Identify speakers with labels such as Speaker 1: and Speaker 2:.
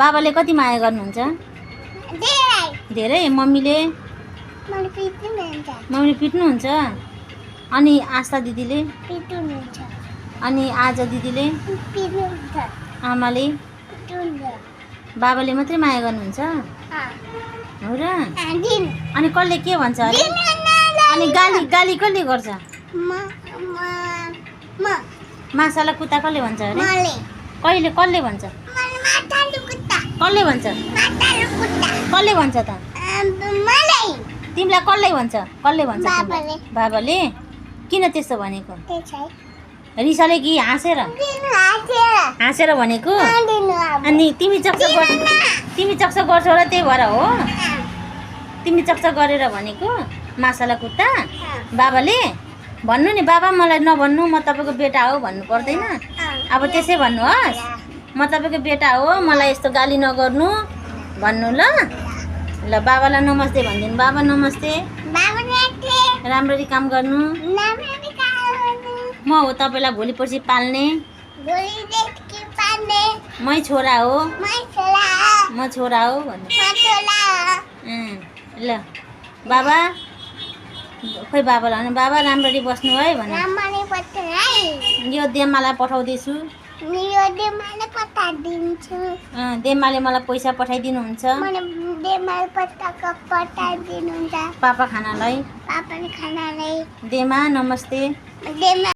Speaker 1: बाबाले कति माया गर्नुहुन्छ? धेरै। मम्मीले मम्मीले पिट्नुहुन्छ? अनि आस्था दिदीले? अनि आज दिदीले? आमाले? बाबाले मात्रै माया गर्नुहुन्छ? हो र? अनि कसले के भन्छ अरे? अनि गाली कसले गर्छ? मासाला कुत्ता कसले भन्छ अरे? कसले भन्छ? कसले भन्छ? कसले भन्छ त? तिमीलाई कसले भन्छ? बाबाले? किन त्यस्तो भनेको? रिसाले कि हाँसेर? हाँसेर भनेको? अनि तिमी चक्चक गर्छौ र त्यही भएर हो? तिमी चक्चक गरेर भनेको मासाला कुत्ता? बाबाले? भन्नु नि, बाबा मलाई नभन्नु, म तपाईँको बेटा हो भन्नु पर्दैन? अब त्यसै भन्नुहोस्, म तपाईँको बेटा हो, मलाई यस्तो गाली नगर्नु भन्नु ल। ल बाबालाई नमस्ते भनिदिनु। बाबा नमस्ते, राम्ररी काम गर्नु। म हो तपाईँलाई भोलि पर्सि पाल्ने। मै छोरा हो, म छोरा हो भन्नु। ल बाबा, खोइ बाबालाई भने बाबा राम्ररी बस्नु है भन्नु। यो देमालाई पठाउँदैछु। देमाले मलाई पैसा पठाइदिनुहुन्छ। पापा खानालाई। देमा नमस्ते।